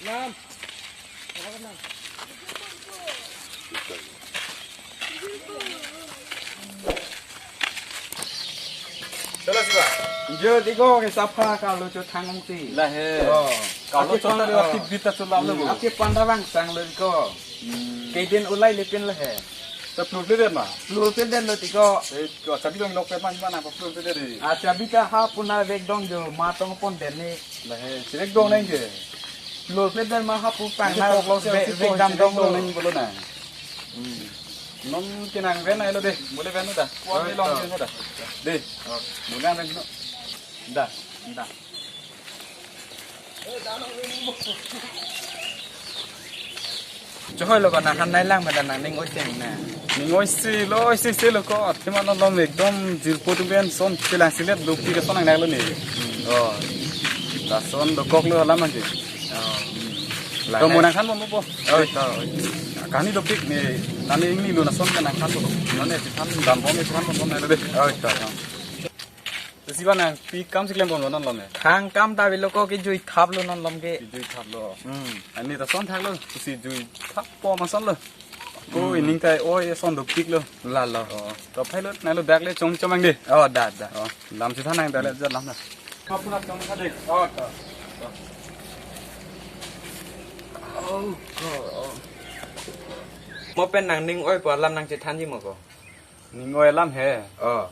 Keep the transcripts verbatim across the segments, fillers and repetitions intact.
Nam. Chalo siba. Jo tiko ke sapha kalo cho thang si. Lahei. Oh. Kalo cho ta, oh, akti bita cho lam lo. Hmm, bo. Ake panda bang sang lo tiko. Hmm. Ke din ulai lepin lahei. Ta plur pe den ma? Plur pe den lo tiko. Eh, ko chabi dong lok pe man mana ko plur pe den ri. Ah, chabi ta ha puna vek dong jo ma tong pon den ni. Lahei, sirek dong nang je. Plur pe den ma ha pu pang. Nang na tok lo se vek, si vek po, dam sirek dong dong lo. Nang bolo na. Hmm. Non ke nang ven ai lo de, bole ven da. Kuan, oh, de long, oh, ke da. De. Oh. Bole ven no. Da, da. Chehoi lo ko nang han nai lang ma da nangning oi seng na. Ning oi si lo, oi si si lo ko. Athema non lom ekdom jirpo atum pen son chelang selet dopik ason nang nang lo ni. Oh. Lason dokok lo alam anke. Oh. To mo nang han mo po. Oh, to. Kani dopik ni nani ingni lo lason ke nang han po. Nani si han dam bom si han bom nang lo de. Oh, to. To siba nangpi kam si klem bom lo non lom e. Thang kam ta avelo ko kejui thap lo non lom ke. Kejui thap lo. Hmm. Ani ta son thak lo, si jui thap po ma son lo. Ko, hmm, ining ta oi son dopik lo. La lo. Oh, to phai lo, nai lo dak le chong chong ang de. Oh, da, da. Oh, lam si than nang dak le ja lam na. Ko puna chong tha de. Oh, to. To. Oh, ko, oh. Mo pen nangning oi pu alam nang chethan ji mo ko. Ning oi alam he. Oh.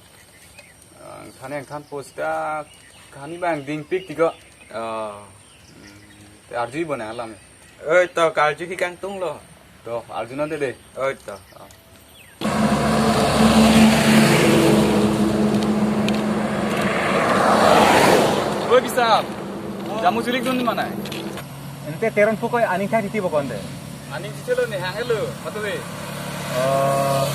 Ang than, ang than posta kani bang dingpik tiko. Oh. Hmm, te arju bo nang alam he. Oi to, karju hi kangtung lo. To, arju non de de. Oi to. Oh. Oi bisap. Jamu chulik dun mana? Ante Teron pukoi aning thai titi bokon de. Aning titi lo ni hang lo, matu be. Oh.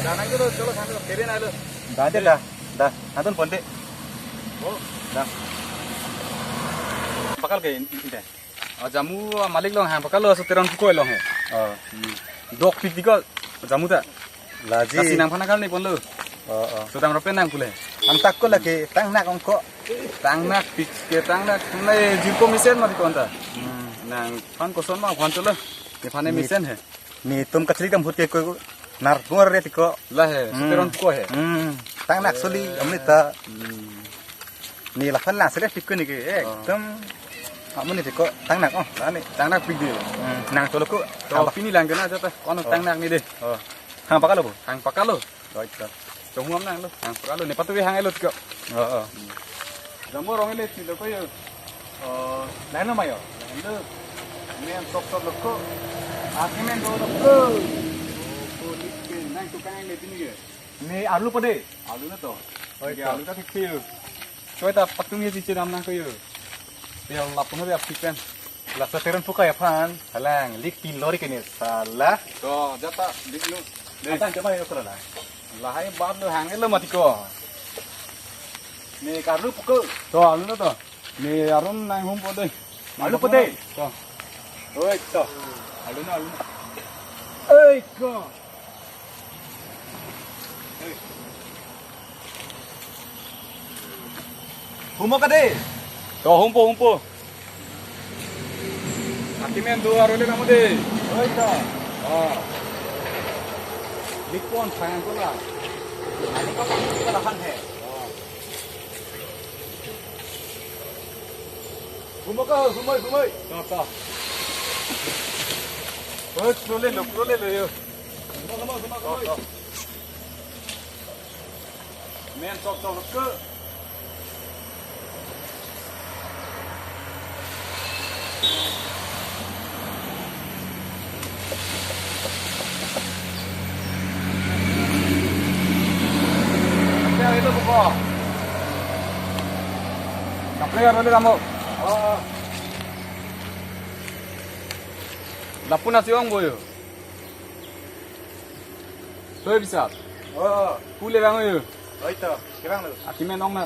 Jangan dulu, chalo hang lo, keren aja lo. Dah, dah, dah. Dah, nonton ponte. Oh. Dah. Pakal ke ini, ini. Oh, jamu, ah, malik long hang pakal lo, so Teron pukoi long he. Oh. Hmm. Dopik tiko jamu ta. Laji. Kasi nangphan akal ni pon lo. Oh, oh. Sodang ropen nang pule. Ang tak ko lagi, tangnak ongko. Tangnak pik ke tangnak. Nai jirpo mesen mati ko anta. Hmm. Nangphan koson ma phan cholo. Nephan ne mesen he. Netum kachri kam hut ke ko. Nar bor re tiko. Lahei, hmm, so Teron ko he. Hmm. Tangnak soli, eh, amni ta. Hmm. Ne laphan lang sele pik ko ne ke. Eh, oh, ekdom. Amun ne pik ko tangnak oh, la ne. Tangnak pik de. Hmm. Nang cholo ko. To, hamba. Pini lang kena aja ta. Kono, oh, tangnak ne de. Oh. Hang pakal lo bo? Hang pakal lo. Right, sir. Chong huam nang lo. Hang pakal lo. Ne patu hang lo tiko. Oh, oh. Jamu rong ele tilo ko yo. Oh, lain lo mayo. Lain lo. Men sok sok lo ko. Aki men do lo ko. Oh, ko lik ke nang tukang le pini ke. Ne alu pade. Alu na to. Oi, ya, to. Alu ta thik thik. Choi ta patung ye si chenam nang ko yo. Ya lapun be apik pen. Laso Teron pukoi aphan, halang, lik tin lori kene, salah. To, jata, lik nu. Deh. Atan coba ya, salah. Lahei bat lo hang lo mati ko. Ne karlu puko. To, alu na to. Ne aron nang hum po de. Alu po de. To. Oi, to. Alu na, alu na. Oi, ko. Humpo ka de. To, humpo, humpo. Aki men do arole namo de. Oi, to. Ah. Likpon sayang ko la. Ani ko pang ko la han he. Ah. Humpo ka, humoi, humoi. To, to. Oi, krole lo, krole lo yo. Humpo, humpo, humpo, humoi. To, to. Men sok sok ke. Kaprek arlo le damo. Oh. Lapun asi ong boyo. Toi bisap. Oh. Pule bang yo. Oi to, kevang lo. Aki men ong na.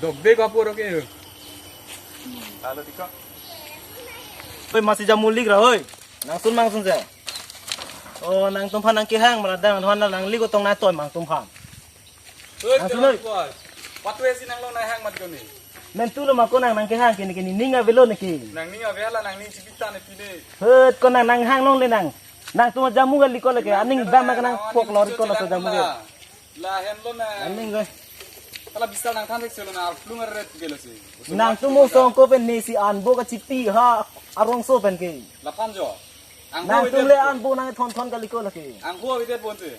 Dok de ko apor ke yo. Alo tiko. Oi, masi jamu lik ra, oi. Nangsun mangsun se. Oh, nangtum aphan nangkehang, mara dang, nang lik otong na toi nangtum aphan. Oi, nangsun, oi. Patwe si nang lo na hang mat koni. Mentu lo ma ko nang nangkehang ke neke, nening avelo neke. Nangning ave la, nangning chipita ne pine. Hut ko nang nanghang longle nang. Nangtum ajamu kali ko leke, aning dam ma nang pok lor ko laso jamu ke. Lahenlo na. Aning ko. Hala bisal nangthan thek selo na, arplung arret gelo si. Nangtum osong ko pen nesi anbo kachipi ha arongso pen ke. Laphan jo. Nangtum le anbo nangthon thon kali ko leke. Angho avedet bonte.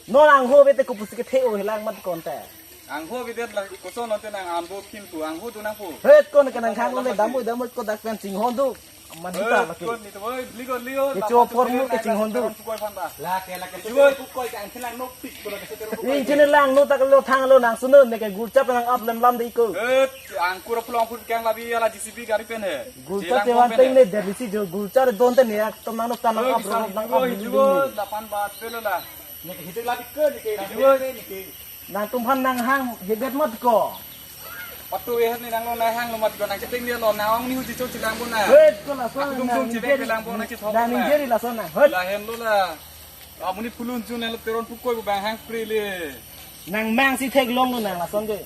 Non angho avedet ko pusi kethe-o helang mat konte. Angho avedet la koson nonte nang anbo kimpu, angho do nangpo. Hut ko neke nanghang longle, damui damui ko dak pen chinghon do. Aman hita lake. Ko ni to boy, bli ko lio. Kecho por mu ke chinghon do. Lake lake. Boy, ko koi ka angthin lang nopik ko lake. Ing chine lang no tak lo thang lo nang suno neke gulcha pen nang ap lem lam de iko. Eh, angkur pulang pur kang labi ala J C B gari pen he. Gulcha chevan teng ne der si jo gulcha donte ne ak tom nang no kan nang ap ro nang ap. Lapan bat pelo la. Neke hitik labi ke neke. Nangtum aphan nanghang hedet mat ko. Patu eh ni nang lo nanghang lo mat ko, nang cheteng dia lo, nang ong ni huji cho chelang bo na. Hut ko laso. Aku dum nang dum chevek ningje ri, chelang bo na chithok nang na. Ningje ri laso na. Hut. Lahenlo la. Amuni phulun jun lo Teron Phukoi bo bang hang pri le. Nang mang si theklong lo nang lason ke.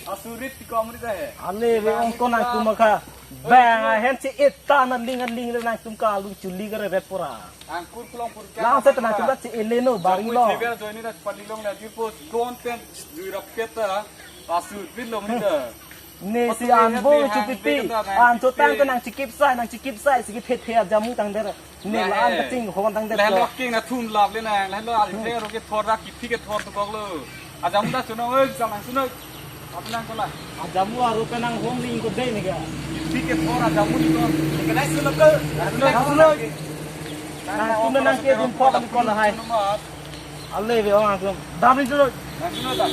Asurit ti ko amuri ta he. Ale ve ong ko nangtum akha. Bang ahem si ita na ling ling le nangtum kalu chuli kare vet pura. Angkur pulang pur. Lang se tenang kita si ele no bari lo. Jamu tiga join ni dak pali long na di po don pen jui rap keta. Asurit lo muni ta. Nesi anbo chupipi. Ancho tang ke nang chikip sai, nang chikip sai, sikip het het jamu tang der. Ne la an kachinghon tang der. Lahenlo king na thum lap le na, lahenlo al the ro kethor dak kipi kethor to kok lo. Ajamu da suno, oi, bisa nang suno. Apa nang kola? Ajamu aru pen nanghong ling ko dei ne ga. Kipi kethor ajamu ni ko. Ke nai suno ko. Suno, suno. Nangtum nang kedun phok ni ko lahai. Ale ve ong angtum. Dam ni suno. Nang suno ta.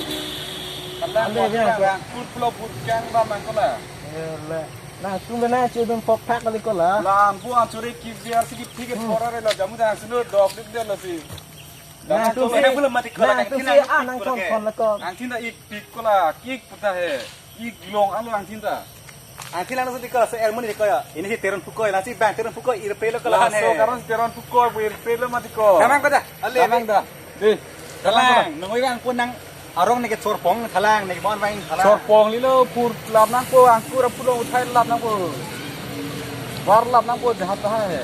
Ale ve ong angtum. Kut pulo put kang ba nang kola. Ele. Nangtum nang chedun phok phak kali ko la. Lam pu an churi ki biar si kipi kethor are la jamu nang suno dok dik de la si. Nangtum si, nangtum si anang thon thon la ko. Angthin ta ik pik kola, ik puta he. Ik long alo angthin ta. Angthin lang nasi ko se ermoni ko ya. Ini si Teron Phukoi la si bang Teron Phukoi irpe lo ko la ne. So karon si Teron Phukoi bu irpe lo mati ko. Tamang ko da. Ale. Tamang da. Dei. Thalang, nang oi bang pun nang arong neke chorpong thalang neke bon bang thalang. Chorpong lilo pur lap nangpo, angkur apulong uthai lap nangpo. Bar lap nangpo jahat taha he.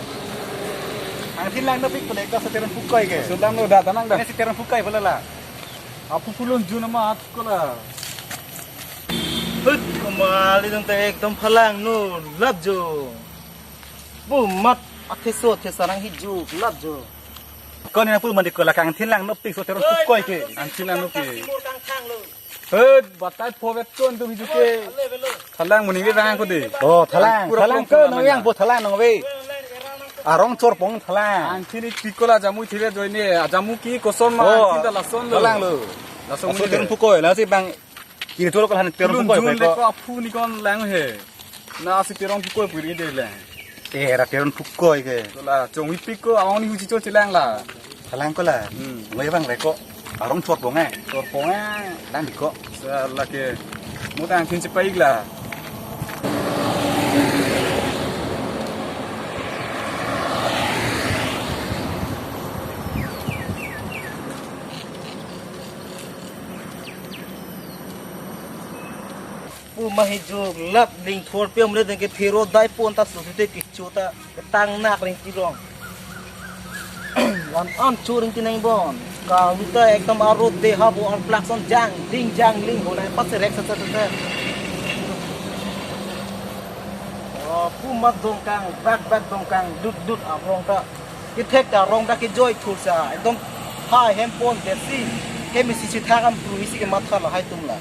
Angthin lang nopik pule ko si Teron Phukoi ke. Sulang lo da tanang da. Ini si Teron Phukoi pule la. Apu phulun jun amat ko la. Hut kumali dong te ekdom phalang no lap jo. Bu mat atheso athesa nang hiju lap jo. Ko ne pu mandi ko la kangthin lang nopik si Teron Phukoi ke. Angthin lang nopik. Hut batai phovet kon tu hiju ke. Thalang muni ve bang ko de. Oh, thalang, thalang ko nang yang bo thalang nang ve. Arong chorpong thalang. Angthin ik pik ko la jamu thive joine. Ajamu ki koson ma angthin ta lason lo. Thalang lo. Lason muni Teron Phukoi la si bang. Kini tolo ko han Teron Phukoi jun ko. Ko aphu ni kon lang he. Na si Teron Phukoi puri de le. Eh, ra Teron Phukoi ke. Kola chong ipik ko awang ni huji cho chelang la. Thalang ko la. Hmm. Ngoi bang re ko. Arong chorpong eh. Chorpong eh. Lang di ko. Sa la ke. Mo tang thin chepai la. Pu ma hiju lap ling thor piam le deng ke phiro dai pon ta su te kichu ta tang nak ring kirong. Wan an chu ring tineng bon. Ka uta ekdom arut de ha bo an plak son jang ding jang ling ho nai pas rek sa sa sa. Oh, pu mat dongkang bak bak dongkang dut dut arong ta. Kithek ta arong ta kijoi thur sa. Ekdom ha hem pon de si. Hem isi si thakam pru isi ke matha la hai tum la.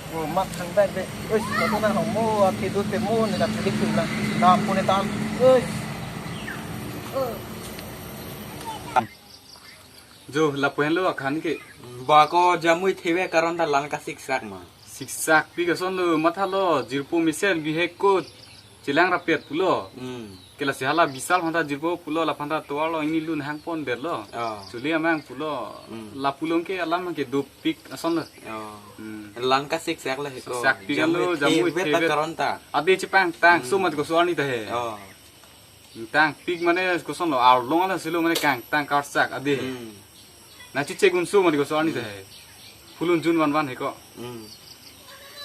Ko mat thang bek de. Oi, ko na ho mo, a ke do te mo, ne la tulik tu la. Na po ne tam. Oi. Jo, lapu henlo akhan ke. Ba ko jamu thive karon ta lan ka siksak ma. Siksak pi kason lo, matha lo, jirpo mesen bihek kot. Chelang rapet pulo. Hmm. Ke la si hala bisal phanta jirpo pulo la phanta tovar lo ingni lun hang pon der lo. Oh. Chuli amang pulo. Hmm. La pulo ke alam ke dopik ason lo. Oh. Hmm. Lan ka siksak la he ko. Siksak pi lo, jamu jamu thive ta thive karon ta. Ade chepang tang, hmm, so mat ko so arni ta he. Oh. Tang pik mane koson lo arlong ala silo mane kangtang karsak ade. Hmm. Na chiche gunso mane ko so arni ta he. Phulun jun van van he ko. Hmm.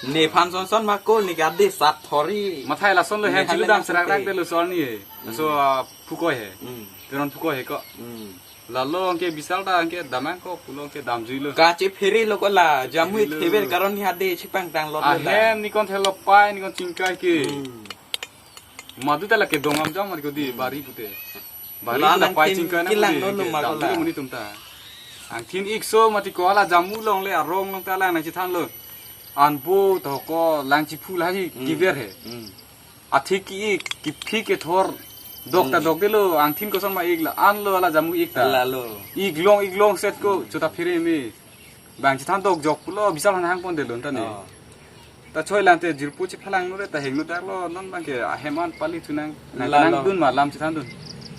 Nephan son son ma ko, ne ke ade sat thori. Mathai lason lo, ne hang chilu hala dam nang serak rak pute. De lo son ni he. Hmm. So, ah, phukoi he. Hmm. Teron phukoi he ko. Hmm. Lalo anke Bisal ta anke damnang ko pulo anke damjui lo. Kachephere lo ko la, jamui Phere lo. Theber karon ni ade chepangtang lo la. Ahem ni kon thelo pai ni kon chingkai ke. Hmm. Madu ta la kedong amjam mari ko di Hmm. bari pute. Bari La pute la nang pai thin chingkai na kilang ko di lo ke lo ma ko dam la. Lo muni tum ta. Angthin ik so mati ko hala jamu longle arong long ta la nang chethan lo. Anbo to ko lang chiphu la hi Hmm. kiver he. Hmm. Athik ki ik, kiphi kethor. Dok ta Hmm. dok de lo, angthin koson ma ik la, an lo hala jamu ik ta. Lalo. Ik long, ik long set ko, Hmm. chota phere me. Bang chethan dok jok pulo, Bisal han hang pon de lo ta ne. Oh. Ta choi lante jirpo chephalang no re, ta heng no dak lo, non bang ke ahem an pali thu nang. Nang Lalo. Nang dun ma lam chethan dun.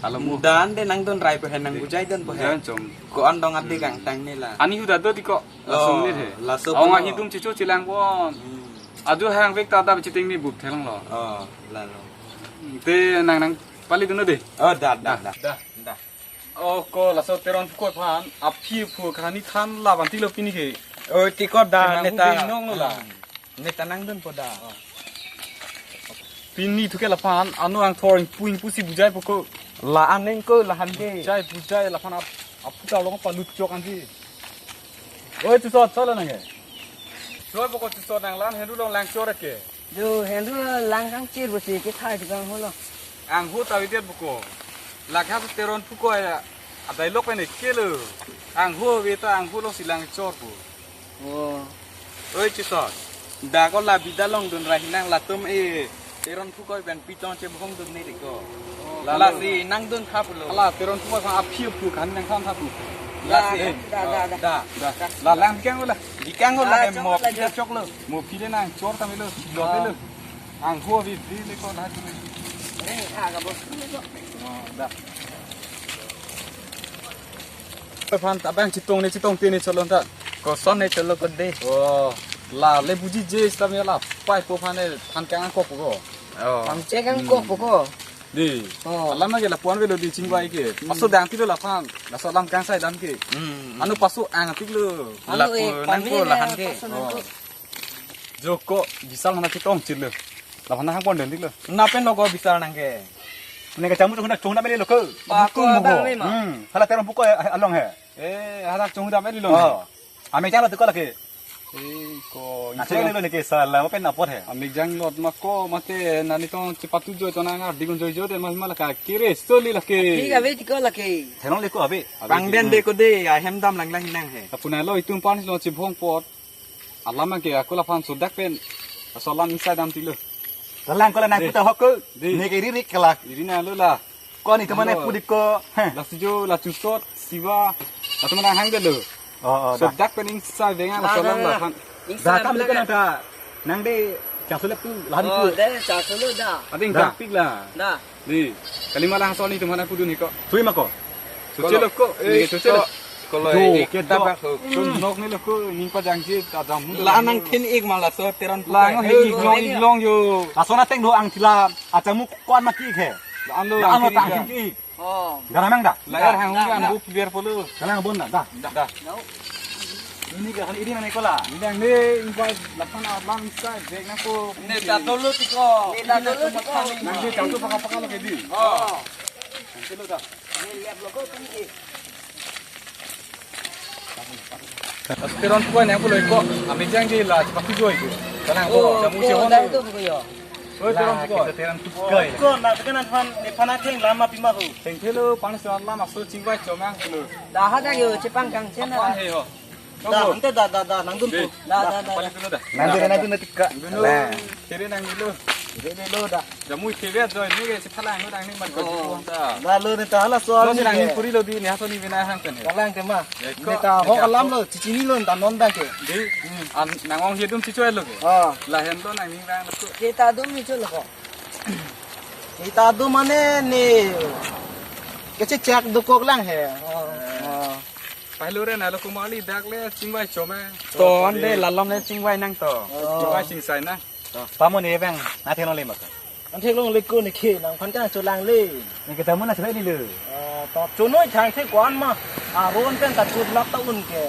Alo mo. Dan de nang dun rai po he, nang bujai dun po he. Bujai chom. Ko an dong ade Hmm. kangtang ne la. Ani hu da do di ko. Laso Oh, ni he. Laso Aung pulo. Ahi dum chicho chilang bon. Hmm. Aju hang vek ta da chiting ni bup thelang lo. Oh, lalo. Te nang nang pali dun de. Oh, da, da, da. Da. Da. Oh, ko laso Teron phukoi aphan aphi phu khani than la ban ti lo pini ke. Oh, ti ko da Nang neta. Hu nong lo la. Hmm. Neta nang dun po da. Oh. Pini thu ke laphan ano angthor ingpu ingpu si bujai po ko. La aneng ko la han ke. Bujai bujai laphan ap aputa long palut chok anji. Oi, tu sot sala nang ke. Soi pokok tu sot nang lan hendu long lang chor ke. Jo, hendu lang kang chir bo si ke thai tu kang holo. Angho ta videt pokok. Lakha tu Teron phukoi ya. Adai lok pen ke lo. Angho ve ta angho long si lang chor po. Oh. Oi, tu sot. Da ko la bida long dun ra hinang latum e. Teron phukoi pen pitong chebhong dun ne de ko. Oh, lasi nang dun tha pulo. Hala Teron phukoi aphi phu khani nang than tha pu. Lasi. Da, da, da, da. Da, da. La lang kang la. Di kang la Ah, ke chok mo la phi jo. Chok lo. Mo phi le nang chor ta me lo. Lo te lo. Ah. Angho vi vi le ko la tu. Re, tha ka bo. Oh, da. Aphan ta bang chetong ne chetong te ne cholon ta. Koson ne cholo ko de. Oh, la le buji je sta me la pai po phan ne phan kang ko ko. Oh. Phan che kang ko ko. Di. Oh. Alam na ke lapu-an avelo di chingvai ke. Hmm. Paso dang ti lo laphan. Laso alam kangsai dam ke. Hmm. Ano paso ang tik lo. Ano lapu eh, nang ko pamela lahan ke. Paso nang ko. Oh. Jo ko Bisal mana chetong chit lo. Laphan hang pon den tik lo. Napen lo ko Bisal nang ke. Ne ke chamu chong na chong na mele lo ko. Ba ko abang me ma. Hmm. Hala Teron phukoi along he. Eh, hala chong da mele lo. Oh. Ame chang lo tik ko lake. Eh, ko. Na chang lo ne ke sala ma pen apot he. Ame jang lot ma ko mate nani tong chepatu joi to nang ardi kon joi joi de ma ma laka kire soli lake. Thik ave tik ko lake. Thenon le ko ave. Pangden de ko de, ahem dam lang lang nang he. Apuna lo itum pan lo chibhong pot. Alam ke aku laphan sodak pen. Asalam inside dam tilo. Kalang ko la nang Deh. Puta hok ko. Deh. Ne ke ririk kala. Iri na lo la. Ko ni teman Alo. Pudik ko. Heh. La sijo, la chusot, siwa. La teman hang de lo. Oh, oh, dah. Sodak pen inside dengan Dah, asalam dah, dah. Laphan. Inside Dah, kam belakang. Kan ada. Nang de, chasule tu, lahan Oh, tu. Deh, chasule dah. Ading Dah. Dak pik la. Dah. Di, kalima lang sol ni tum hana pudun hiko. Sui ma ko. Soche lo ko, eh, soche lo. Kolo, kolo, Jo, eh, ke kita do. Bak ho. Sun nok ni lo ko, ning pa jangji, ta dam. La nang thin ik ma laso Teron La phukoi. Ngo he ik long, ik long jo. Laso na teng do ang thila, achamu ko-an ma ki ik he. La ano La ano tang thin ik. Thin ik. Oh. Gara mang da. La er hang Da, ang da. Bu piber polo. Kana bon da, da. Da. Ini ke han ini mana ko la. Ini ang ni impa lapan alam sa bag na ko. Ne ta dolo tiko. Ne ta dolo tiko. Nang di jangtu paka paka lo ke di. Oh. Nang lo da. Ne lihat lo ko tadi. Teron ko ne pulo ko. Ami jangji la chepatu joi ko. Kana ko Oh, jamu ko si hon. Dah itu ko yo. Oi, Teron phukoi. Teron phukoi. Ko na tekan aphan, ne phana theng lama pima ho. Thengthelo, pani so lama so chingvai chomang lo. Dah ha dah yo, chepang kang chen na. Aphan he ho. Da, ante da, da, da, nang dun Deh. Ko. Da, da, da, Pali da. Dulu dah. Nang dun, nang dun tik ka. Dulu. Lah. Kiri nang dulu. Deh, deh, lo da. Jamu kiri joi ni ke chephalang lo dang ni man ko Oh. Jipon ta. Da lo ne ta hala so Lo ni si nang ni ke. Puri lo di ni haso ni bina hang pen he. Kalang ke ma. Ya, Ne ko. Ta ho Ni alam ko. Lo, chichini lo, ta non da ke. Di. Hmm. An nang ong hidum chichoi lo ke. Ah. Lahen lo nang ning rang lo ko. Kita dum ni chul ko. Kita dum mane ni. Kechechak dokok lang he. Oh. Oh. Pahlo re na lo kumali dak le chingvai chome. Ton de lalom le chingvai nang to. Oh. Chingvai chingsai na. Pamo ne bang na thelo le mak. An theklong le ko ne ke nang phan ka cholang le. Ne ke tamu na chulai le. Oh, to chonoi thang the kwan ma. Aron pen ta chut lap ta un ke.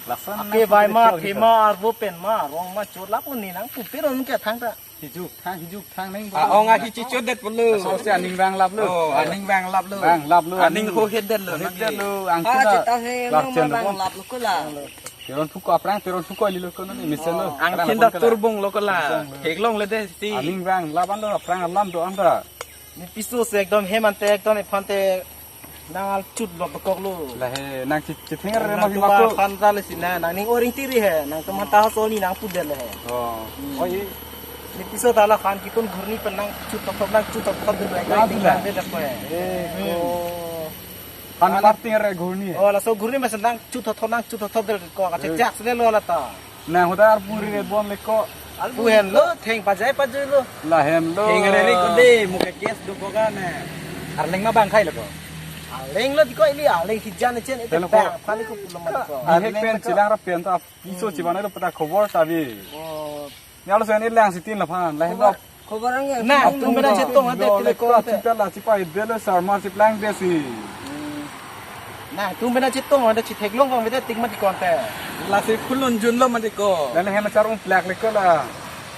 Lason ake nang bai ma, putri thema, arvo pen ma, rong ma chot lapu ne nangpupe ron ke thangta. Hijuk thang, hijuk thang neng. Ah, ong aki chichot det pulo. Laso si aning vang laplo. Oh, aning vang laplo. Vang laplo. Aning ho het detlo. Het detlo. Angku ah, da. Cheta he, lak chen ma vang laplo ko la. Teron phuko aphrang, teron phuko lilo ko nani mesen lo. Oh. Ang aphrang thin da lapon ko la. Turbung lo ko la. Mesen lo. Theklongle det si. Aning vang lap an lo, aphrang alam do-an ta. Ne piso si ekdom hem ante ekdom ephante nang al chut lok dokok lo. Lahe nang chit chit hinger nang ma tu ma ba ko. Phan ta le si na nang ning oring tiri he, nang teman ta so ni nang pudet le he. Oh. Hmm. Oh, ye. Ne piso ta la phan kitun ghurni pen nang chut thop thop nang chut thop thop dun rai nang ning dun nang la. Dun dak ko he. Eh, hmm. Ko. Phan alar tinger re ghurni. Oh, laso ghurni mesen nang chut thop thop nang chut thop thop del ko ka. Eh. Chechak se lo la ta. Nang hodar puri re bon le ko. Pu henlo, theng pajai pajai lo. La henlo. Theng re re ko de, muke case do ko ka ne. Arleng ma bang khai lo ko. Arleng lo di ko ili, arleng hijan chen ete. Telo ko. Bang, khali ko pulo ma ko. Bihek pen chilang ra pen ta piso chiban lo pada khobor ta bi. Oh. Ni alo sen ilang sitin la phan, la henlo. Khobor ang ya. Na, tum bena chetong ade tele ko ate. Chita la chipai delo sarmar chiplang desi. Hmm. Na, tum bena chetong ade chitheklong kong bete tik mati konte. Lasi phulun junlo mati ko. Lahe hem char um plak le ko la.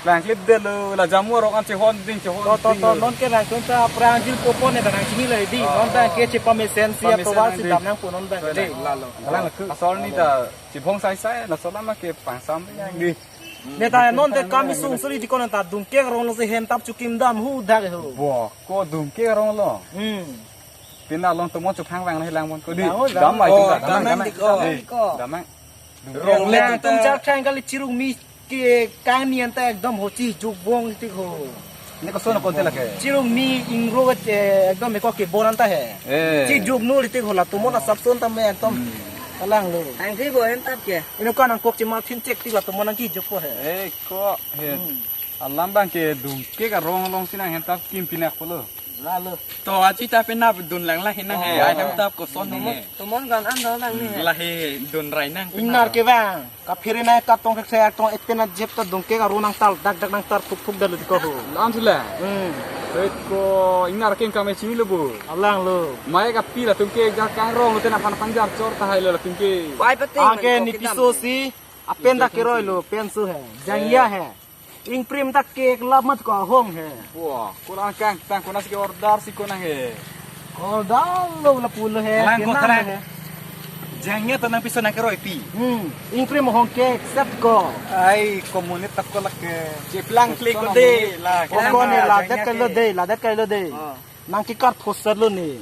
Plak le delo la jamu rok an chehon ding chehon. To to to ding. Non ke nang tum ta prang jil popo ne nang chini le di. Oh. Non ta ke chepamesen si pamesen apto wal si ding. Dam nang pu non ta ke de. Lalo. Lalo. Asol ni ta chibong sai sai na sola ma ke pangsam yang di. Ne ta non te kam isung suri di kono ta dungke rong lo si hem tap chukim dam hu dak ho. Bo, ko dungke rong lo. Hmm. Pina long tumon chuphang vang na hilang mon ko di. Dam, dam. Dam ai. Oh, tung ta, dam dam ai, dam ai. Dam ai. Eh, ko. Dam ai. Dungke rong rong le le tum ta. Chak thang kali chirung mi ke kang ni anta ekdom hochi juk bong tik ho. Ne ko sono konte lake. Chirung mi ingro ke, eh, ekdom me ko ke bon anta he. Eh. Chi juk nu ritik ho la tumon asap son ta me ekdom. Hmm. Kalang lo. Ang si bo hem tap ke. Ino ka nang kok chimal thin chek tik la tumon nang ki juk po he. Eh, ko he. Hmm. Alam bang ke dungke ka rong long sinang hem tap kim pinak polo. Lalo. To achi ta pina dun lang la hinang he. Oh. Ai hem tap ko son ni he. Tumon gan an do lang ni he. Lahe dun rai nang. Ingnar ke bang. Kaphere na katong kek saya tong ete na jep ta dungke ka ro nang tal dak dak nang tar thuk thuk dalu di ko ho. Lam sila. Hmm. Wait ko ingnar keng kame chini lo bo. Alang lo. Mai kapi latum ke jar kang rong lo tena phan phan jar chor ta hai lo latum ke. Pai pati. Ake man ko ni kitam piso ke. Si apen dak keroi lo pen su he. Jangya he. Ingprim dak ke lap mat ko ahong he. Wah, kurang kang tang kona si ke order si kona he. Order lo lapu lo he. Kalang ko kalang. He. Jangya to nang piso nang keroi pi. Hmm, ingprim ahong ke set ko. Ai, komunit tap ko lak ke. Chiplang klik ko de la. Ko ko ne la jangya det ke lo de, la det ke lo de. Oh. Nang kikar phosar lo ne.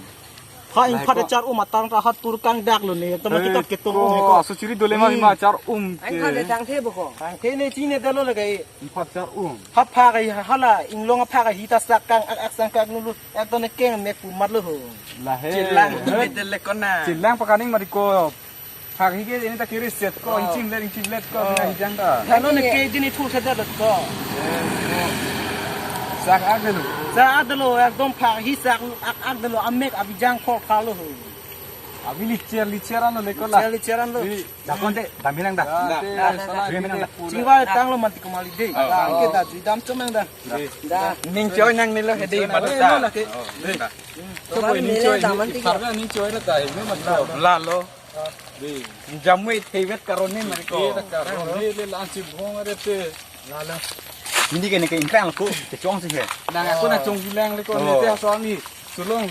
Ha ingphat char um atang ta ha tur kang dak lo ne. Tama kikat ke tung um ko. Aso chiri dole ma ma char um ke. Ang khat de tang the bo ko. Tang the ne chine dalo le kai. Ingphat char um. Ha pha kai hala inglong pha kai hita sak kang ak ak sang kang nulu. Ek to ne keng mek pu mat lo ho. Lahe. Chilang betel le kona. Chilang pakaning mari ko. Phak hi ke ini ta kiri set ko, oh. Inchim let, inchim let ko, oh. Bina hijang ta. Hello ne ke jini thu sa dat ko. Sak ak delo. Sak ak delo, ekdom phak hi sak ak ak delo, amek abijang khol khal lo. Abi licher, licher an lo le ko la. Licher, licher an lo. Di, dakon te, dam hinang da. Da, da, da, da. Dam hinang da. Chingwa tang lo manti ko mali de. Oh. Da, ke da, jui dam chom nang da. Di. Da. Ning choi nang ni lo he di, madu da. Oh, da. Choi ning choi, ning choi na ta, ning madu. La lo. Dei. Jamui theivet karone mari ko. Theivet karone le lang si bhong are te. Lalo. Hindi ke ne ke ingkrang ko, te chong si he. Nang ako na chong bilang le ko ne te aswami. Sulong.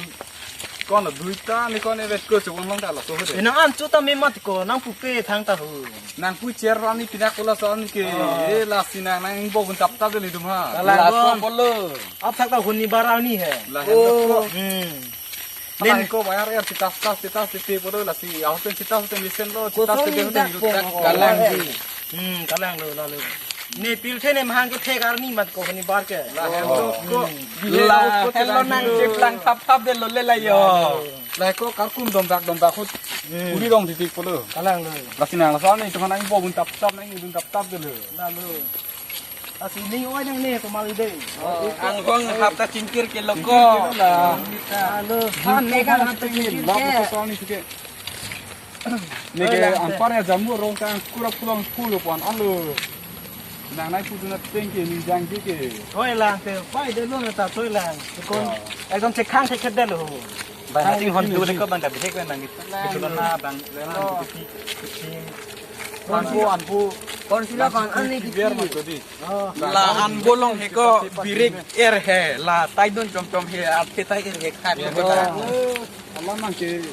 Kon duita ne kon evet ko chong long ta lo to he. Ina an chu ta me mat ko nang pupe thang ta ho. Nang pu cher rani pina ko la son ke. E la si nang nang bo gun tap tap le dum ha. La so bolo. Ap thak ta huni barani he. La he. Hmm. Nen ko bayar er sitas tas sitas titi polo lasi auto sitas te mesen lo sitas te hotel dak pon ko. Kalang di. Hmm, kalang lo lalo. Ne pil the ne mahang ke the karni mat ko ni bar ke. La hello ko. La hello nang chip lang thap thap de lo le la yo. La ko karkum dom dak dom dak hut. Hmm. Uri dong titik polo. Kalang lo. Lasi nang laso ni tuhan nang bo bun tap tap nang bun tap tap de lo. Lalo. Asi ning oi nang ne ko mali de. Anghong hap ta chingkir ke lo ko. Chingkir ke lo la. Alo. Ham ne ka hap ta chingkir ke. Lap ko song ni ke. Ne ke ampar ya jamu rong tang kura pulang pulo pon alo. Nang nai putu na teng ke ni jang ke ke. Oi lang te pai de lo na ta toi lang. Kon ekdom chekhang thek thek de lo. Bang ating hon du de ko bang ka bihek bang gitu. Gitu na bang. Lo. Gitu. Anpo, anpo. Kon sila kon, ani kiti. Biar mas tadi. La anbolong he ko birik er he, la taidun chom chom he, athe tai er he khan he ko. Alam nang ke,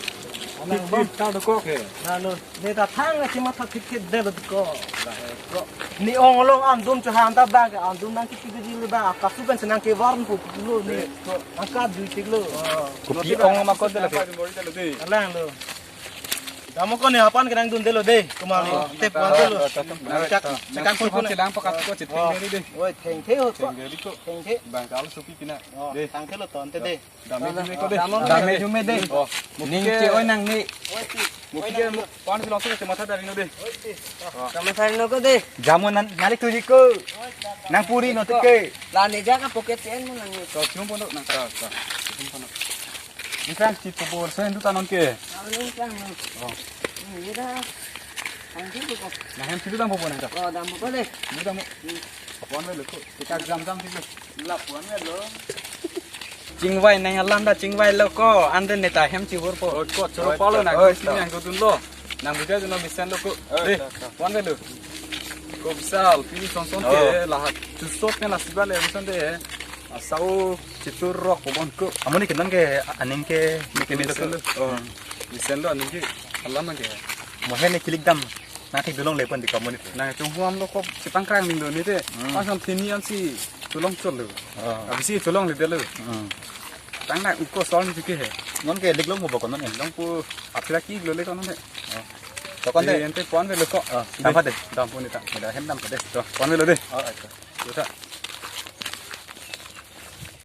alam bang ta do ko ke. Nalo, ne ta thang na chima thak thik thik de lo ko. Ko. Ne ong along andun chu han ta bang ke, andun nang kiti kiti le ba, kasu ben senang ke warn pu lo ne. Angkat dui tik lo. Kopi ong ma ko de lo ke. Alang lo. Damo ko ne apan kenang dun de lo de, kumali. Oh, te puan de lo. Chak, chak ko ko ne. Chelang pakat ko chitheng de de. Oi, thengthe ho ko. Thengthe de ko. Thengthe. Bang kalo supi pina. Oh, de. Thengthe lo ton te de. Dame jume ko de. Damo. Dame jume de. Oh, ning ke oi nang ni. Oi, ti. Muki ke pan si langsung ke matha dari no de. Oi, ti. Kamatha no ko de. Jamu nan nalik tuji ko. Nang puri no tike. La ne ja ka pocket pen mo nang ni. To chum pondo nang. To, to. Chum pondo. Ni sang si pobor sen tu tanon ke. Ang ni sang no. Oh. Ni da. Ang si ko. Na hem si tu dam pobor nang to. Oh, dam ko de. Ni dam. Puan avelo ko. Tika jam jam si ko. La puan avelo. Chingvai nang alam ta chingvai lo ko. Ante ne ta hem chihur po. Oh, ko choro palo nang. Oh, ko sini ang ko dun lo. Nang buja dun lo bisan lo ko. Oh, de. To, to. Puan avelo. Ko bisal pini son son ke la hat. Chusot ne la siba le bisan de. Asau chitur rok pobon ko. Amoni ke nang ke aning ke. Ke bisan lo. Oh. Bisan lo aning ke. Alam nang ke. Mohen ne kilik dam. Nang thik dulong le pon di kamu ni. Nang chunghuam lo ko chipangkrang ning do ni te. Hmm. Pas sam thini an si chulong chul lo. Oh. Abi si chulong le de lo. Hmm. Tang na uko sol ni ke he. Non ke lik long bo ko non he. Long pu apira ki lo le ko non he. Oh. To kon de. Ante puan avelo ko. Oh, dam pa de. Dam pu ni ta. Da hem dam pa de. To puan avelo de. Oh, acha. Yo ta.